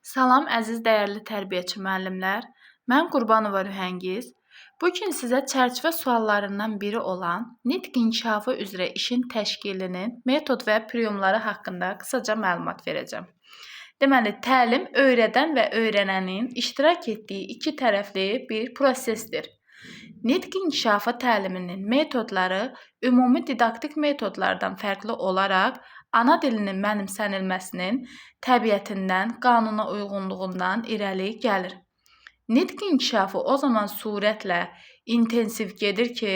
Salam əziz dəyərli tərbiyəçi müəllimlər. Mən Qurbanova Rühəngiz. Bu gün sizə çərçivə suallarından biri olan nitq inkişafı üzrə işin təşkilinin metod və priyomları haqqında qısaca məlumat verəcəm. Deməli, təlim öyrədən və öyrənənin iştirak etdiyi iki tərəfli bir prosesdir. Nitq inkişafı təliminin metodları ümumi didaktik metodlardan fərqli olaraq ana dilinin mənimsənilməsinin təbiətindən, qanuna uyğunluğundan irəli gəlir. Nitq inkişafı o zaman sürətlə intensiv gedir ki,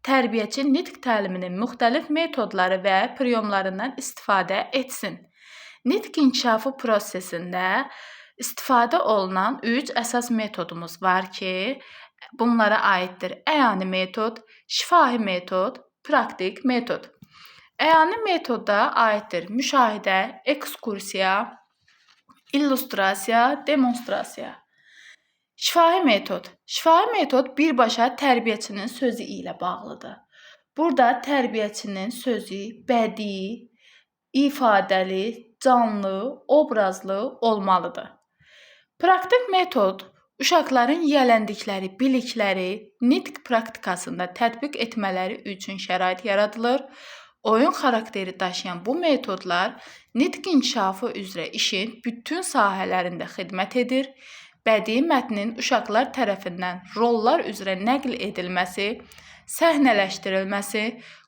tərbiyəçi nitq təliminin müxtəlif metodları və priyomlarından istifadə etsin. Nitq inkişafı prosesində istifadə olunan 3 əsas metodumuz var ki, bunlara aiddir. Əyani metod, şifahi metod, praktik metod. Əyani metoda aiddir müşahidə, ekskursiya, illüstrasiya, demonstrasiya. Şifahi metod. Şifahi metod birbaşa tərbiyəçinin sözü ilə bağlıdır. Burada tərbiyəçinin sözü bədii, ifadəli, canlı, obrazlı olmalıdır. Praktik metod uşaqların yiyələndikləri bilikləri nitq praktikasında tətbiq etmələri üçün şərait yaradılır. Oyun xarakteri daşıyan bu metodlar nitq inkişafı üzrə işin bütün sahələrində xidmət edir. Bədii mətnin uşaqlar tərəfindən rollar üzrə nəql edilməsi, səhnələşdirilməsi,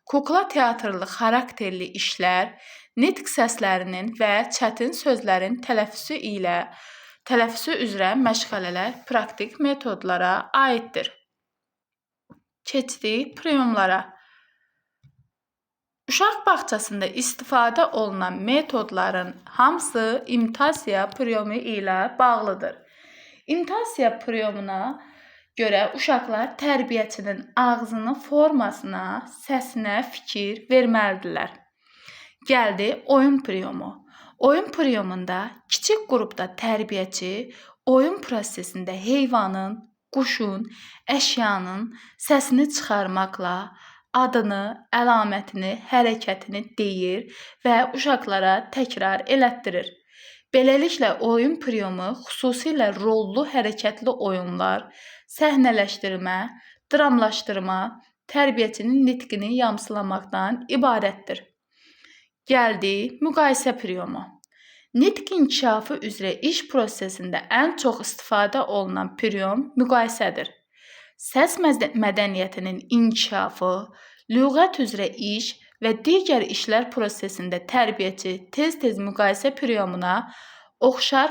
kukla teatrlı xarakterli işlər, nitq səslərinin və çətin sözlərin tələffüzü üzrə məşğələlər praktik metodlara aiddir. Keçdik priyomlara. Uşaq bağçasında istifadə olunan metodların hamısı imitasiya priyomu ilə bağlıdır. İmitasiya priyomuna görə uşaqlar tərbiyəçinin ağzının formasına, səsinə fikir verməlidirlər. Gəldi oyun priyomu. Oyun priyomunda kiçik qrupda tərbiyəçi oyun prosesində heyvanın, quşun, əşyanın səsini çıxarmaqla adını, əlamətini, hərəkətini deyir və uşaqlara təkrar elətdirir. Beləliklə oyun priyomu xüsusilə rollu hərəkətli oyunlar, səhnələşdirmə, dramlaşdırma, tərbiyəçinin nitqini yamsılamaqdan ibarətdir. Gəldik müqayisə priyomu. Nitq inkişafı üzrə iş prosesində ən çox istifadə olunan priyom müqayisədir. Səs mədəniyyətinin inkişafı, lüğət üzrə iş və digər işlər prosesində tərbiyəçi tez-tez müqayisə priyomuna oxşar